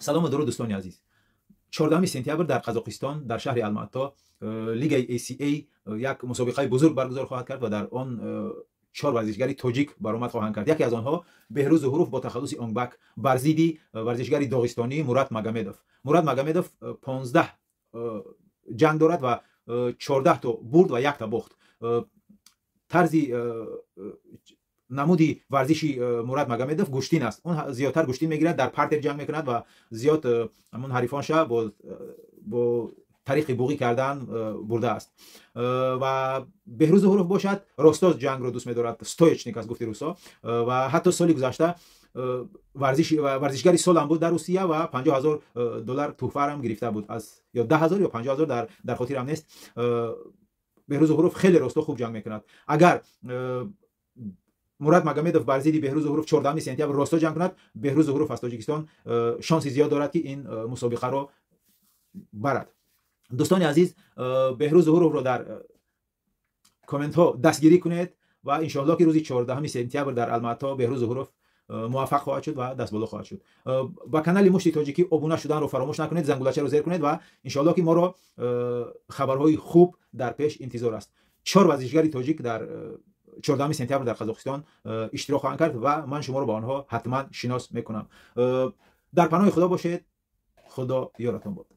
Салому дуруд, дӯстони азиз. 14 сентябр дар Қазоқистон, дар шаҳри Алмато, лигаи ACA як мусобиқаи бузург баргузор хоҳад кард ва дар он чор варзишгари тоҷик баромад хоҳанд кард. Яке аз онҳо Беҳрӯз Зуҳуров бо тахаллуси Онгбак бар зидди варзишгари доғистонӣ Мурат Магомедов. Мурат Магомедов 15 ҷанг дорад ва 14 то бурд ва якта бохт. Тарзи намуди варзиши Мурат Магомедов гӯштин аст. Он зиёдтар гӯштин мегирад, дар партер ҷанг мекунад ва зиёд ҳамон ҳарифонша бо тариқи буғӣ кардан бурдааст. Ва Беҳрӯз Зуҳуров бошад, ростоз ҷангро дӯст медорад, стоечник аст, гуфти русо, ва ҳатто соли гузашта варзишгари солам буд дар Русия ва 50 000 доллар тӯҳфарам гирифта буд, аз ё 10 000 ё 50 000, дар хотирам нест. Беҳрӯз Зуҳуров хеле росто хуб ҷанг мекунад. Агар Мурат Магомедов бар зидди Беҳрӯз Зуҳуров 14 сентябр росто ҷанг кунад, Беҳрӯз Зуҳуров аз Тоҷикистон шонси зиёд дорад, ки ин мусобиқаро барад. Дӯстони азиз, Беҳрӯз Зуҳуровро дар комментҳо дастгирӣ кунед ва иншоалло, ки рӯзи 14 сентябр дар Алмато Беҳрӯз Зуҳуров муваффақ хоҳад шуд ва дастболо хоҳад шуд. Ба канали Мушти Тоҷикӣ обуна шуданро фаромӯш накунед, зангулачаро зер кунед ва иншоалло, ки моро хабарҳои хуб дар пеш интизор аст. Чор варзишгари тоҷик дар 14 сентябр дар Қазоқистон иштирок хоҳанд кард ва ман шуморо ба онҳо ҳатман шинос мекунам. Дар паноҳи Худо бошед, Худо ёратон бод.